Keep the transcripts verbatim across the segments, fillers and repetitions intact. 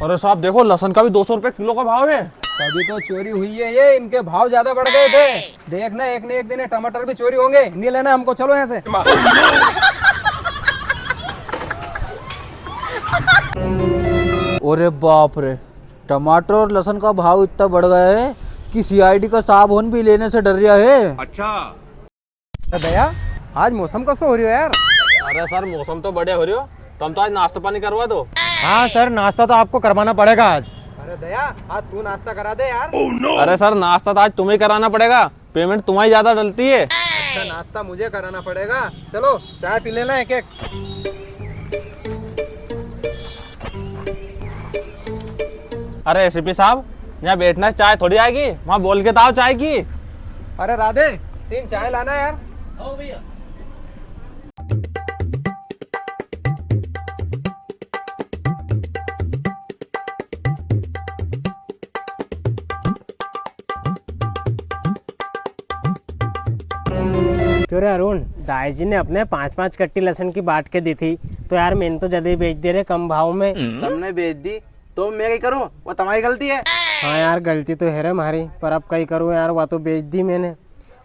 अरे साहब, देखो, लहसुन का भी दो सौ रुपए किलो का भाव है। तभी तो चोरी हुई है ये, इनके भाव ज्यादा बढ़ गए थे। देखना, एक न एक दिन ये टमाटर भी चोरी होंगे। नहीं लेना हमको, चलो यहाँ से। अरे बाप रे, टमाटर और लहसुन का भाव इतना बढ़ गया है कि सीआईडी का साब होन भी लेने से डर रहा है। अच्छा। अरे दया, आज मौसम कसो हो रियो यार? अरे सर, मौसम तो बढ़िया हो रियो, तम तो आज नाश्तो पानी करवा दो। हाँ सर, नाश्ता तो आपको करवाना पड़ेगा आज। अरे दया, आज तू नाश्ता करा दे यार। अरे सर, नाश्ता तो आज तुम्हें कराना पड़ेगा, पेमेंट तुम्हारी ज्यादा डलती है। अच्छा, नाश्ता मुझे कराना पड़ेगा। चलो, चाय पी लेना एक एक। अरे एसीपी साहब, यहाँ बैठना, चाय थोड़ी आएगी, वहाँ बोल के तो आओ चाय की। अरे राधे, तीन चाय लाना यार। आओ भैया। क्यों रे अरुण, दाई जी ने अपने पाँच पाँच कट्टी लसन की बांट के दी थी, तो यार मैंने तो जदे ही बेच दी रे कम भाव में। तमने बेच दी तो मैं कई करूँ, वो तमारी गलती है। हाँ यार, गलती तो है रे म्हारी, पर अब कई करूँ यार, वो तो बेच दी मैंने।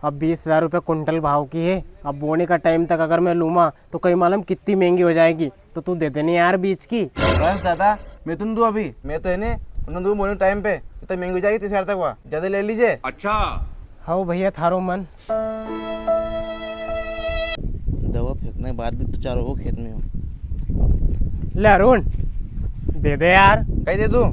अब बीस हजार रुपये कुंटल भाव की है, अब बोने का टाइम तक अगर मैं लूँगा तो कई मालूम कितनी महंगी हो जाएगी। तो तू दे देने यार बीज की। बस दादा, मैं तो नी दूँ अभी, मैं तो है ने, उन्हें दूँ बोने टाइम पे, इतना महंगी हो जाएगी तीस हजार तक, हुआ ज्यादा ले लीजिए। अच्छा। हाउ भैया, थारो मन। दवा फेंकने के बाद भी तो चारों हो खेत में हो। ले अरुण, दे दे यार। कई दे दूँ?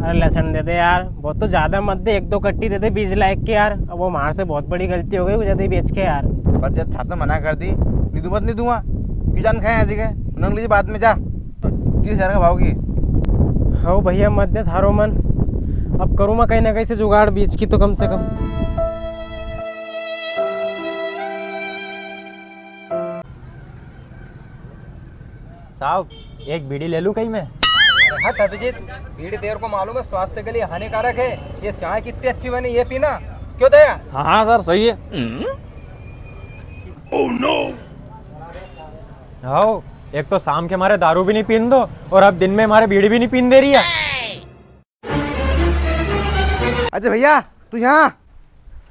अरे लसन दे दे यार, बहुत तो ज्यादा मत दे, एक दो कट्टी दे दे बीज लायक के यार। अब वो म्हार से बहुत बड़ी गलती हो गई, वो ज्यादा ही बेच के यार। पर जब थार से मना कर दी, नी दूँ मत, नी दूँगा। क्यों जान खाए आज के? उन्होंने लीजिए बाद में जा। तीस हजार का भाव की। हाउ भैया, मत दे, थारो मन। अब करूँ मैं कहीं ना कहीं से जुगाड़ बीज की तो कम से कम। साहब, एक बीड़ी ले लूं कहीं मैं? अरे हट अभिजीत, बीड़ी तेरे को मालूम है स्वास्थ्य के लिए हानिकारक है। ये चाय कितनी अच्छी बनी, ये पीना। क्यों दया? हाँ, हाँ सर, सही है। हाँ, एक तो शाम के मारे दारू भी नी पीन दो और अब दिन में मारे बीड़ी भी नी पीन दे रही है। अच्छा भैया, तू यहाँ।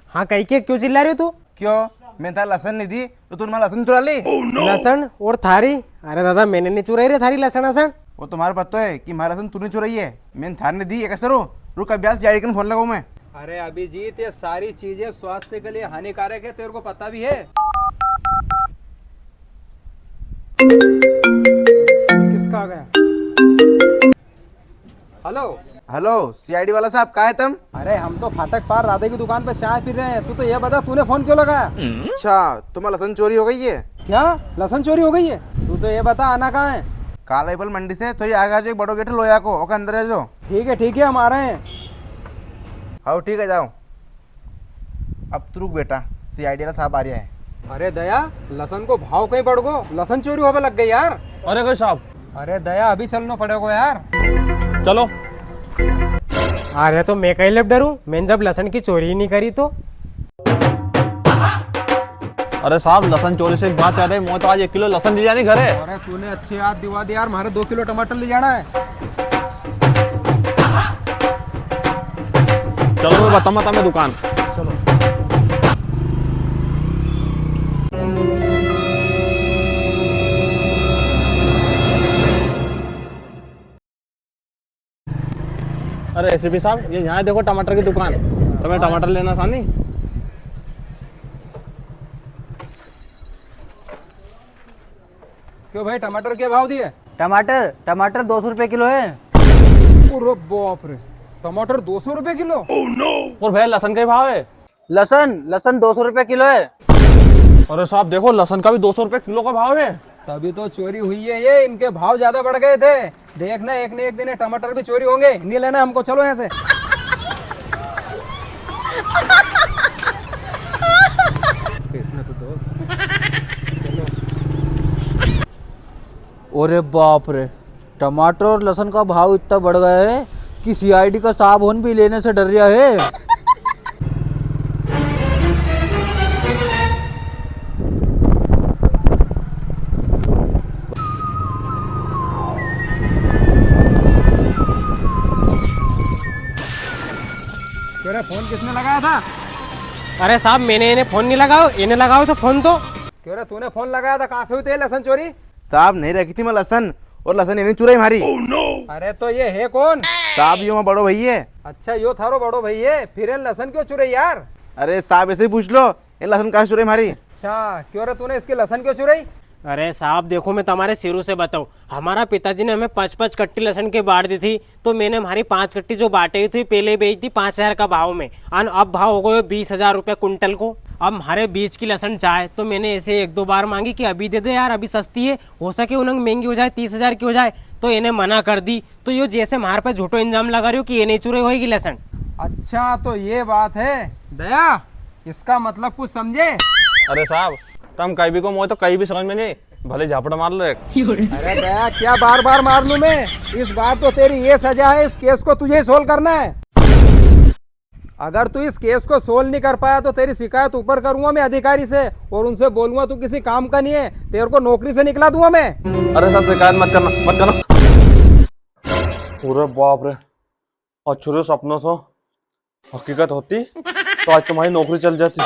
हाँ, कई के क्यों चिल्ला रहे हो तू? क्यों, मैंने थारे लसन नी दी, तो तूने मारी लसन चुरा ली? लसन और थारी? अरे दादा, मैंने नी चुराई रे थारी लसन असन। वो तो मारे पतो है कि मारी लसन तूने चुराई है, मैंने थारे नी दी, ये कैसे रो? रुक, अभी आज सीआईडी कने फोन लगाऊं मैं। अरे अभिजीत, ये सारी चीजें स्वास्थ्य के लिए हानिकारक है, तेरे को पता भी है? फोन किसका आ गया? हेलो। हेलो, सीआईडी वाला साहब, कहाँ है तम? अरे, हम तो फाटक पार राधे की दुकान पे चाय पी रहे हैं। तू तो ये बता, तूने फोन क्यों लगाया? अच्छा, तुम्हारी लसन चोरी हो गई है? क्या? लसन चोरी हो गई है? तू तो ये बता, आना कहाँ है? कालापीपल मंडी से थोड़ी आगे आ जाओ, एक बड़ो गेट है लोया को, ओके अंदर आ जाओ। ठीक है, ठीक है, हम आ रहे हैं। हाँ, ठीक है, जाओ। अब तू रुक बेटा, सीआईडी वाला साहब आ रहा है। अरे दया, लसन को भाव कई बढ़ गो, लसन चोरी होवे लग गई यार। अरे कोई साहब। अरे दया, अभी चलनो पड़ेगो यार। चलो। अरे तो मैं कई लब डरूं, मैंने जब लसन की चोरी ही नी करी तो। अरे साहब, लसन चोरी से एक बात याद आई, मैं तो आज एक किलो लसन ले जानी घरे। अरे तूने अच्छी याद दिवा दी यार, मारे दो किलो टमाटर ले जाना है। चलो, मैं बताऊँ, बताऊँ मैं दुकान। चलो। अरे एसीपी साहब, ये यहाँ देखो टमाटर की दुकान, तुम्हें टमाटर लेना था नी? क्यों भाई, टमाटर क्या भाव दिए? टमाटर, टमाटर दो सौ रुपए किलो है। अरे बाप रे, टमाटर दो सौ रुपए किलो? और भैया, लसन का ही भाव है। लसन, लसन दो सौ रुपए किलो है। अरे साहब, देखो, लसन का भी दो सौ रुपए किलो का भाव है। तभी तो चोरी हुई है ये, इनके भाव ज्यादा बढ़ गए थे। देखना, एक न एक दिन ये टमाटर भी चोरी होंगे। नहीं लेना हमको, चलो यहाँ से। अरे बाप रे, टमाटर और लसन का भाव इतना बढ़ गया है कि सीआईडी का साब होन भी लेने से डर रहा है। फोन किसने लगाया था? अरे साहब, मैंने इन्हें फोन नहीं लगाओ, इन्हें लगाओ तो फोन तो। क्यों रे, तूने फोन लगाया था, कहाँ से हुई तेरी लसन चोरी? साहब, नहीं रखी थी मैं लसन, और लसन इन्हें चुराई मारी। अरे तो ये है कौन? साहब, यो मैं बड़ो भाई है। अच्छा, यो थारो बड़ो भाई है, फिर इन लसन क्यों चुराई यार? अरे साहब, ऐसे ही पूछ लो, इन लसन कहाँ से चुराई मारी? अच्छा, क्यों रे, तूने इसकी लसन क्यों चुराई? अरे साहब, देखो, मैं तुम्हारे सिरू से बताऊं, हमारा पिताजी ने हमें पाँच पाँच कट्टी लसन के बांट दी थी, तो मैंने हमारी पाँच कट्टी जो बांटी हुई थी, पहले बेच दी पाँच हजार का भाव में, अन अब भाव हो गयो बीस हजार रुपया कुंटल को। अब हमारे बीच की लसन चाहे, तो मैंने ऐसे एक दो बार मांगी कि अभी दे दे यार, अभी सस्ती है, हो सके उन्हें महंगी हो जाए, तीस हजार की हो जाए, तो इन्हें मना कर दी। तो यो जैसे म्हार पे झूठो इल्जाम लगा रह्यो कि ये नहीं चुराई होएगी लसन। अच्छा, तो ये बात है दया, इसका मतलब कुछ समझे? अरे साहब, तम कई भी को, मोए तो कई भी समझ में नहीं, भले झापड़ मार लो एक। अरे दया, क्या बार बार मार लूं मैं? इस बार तो तेरी ये सजा है, इस केस को तुझे ही सोल्व करना है। अगर तू इस केस को सोल्व नहीं कर पाया तो तेरी शिकायत ऊपर करूंगा मैं अधिकारी से, और उनसे बोलूंगा तू किसी काम का नहीं है, तेरे को नौकरी से निकला दूंगा मैं। अरे सर, शिकायत मत करना, मत करना। अरे बाप रे, अच्छो रे सपनो थो, हकीकत होती तो आज तुम्हारी नौकरी चल जाती।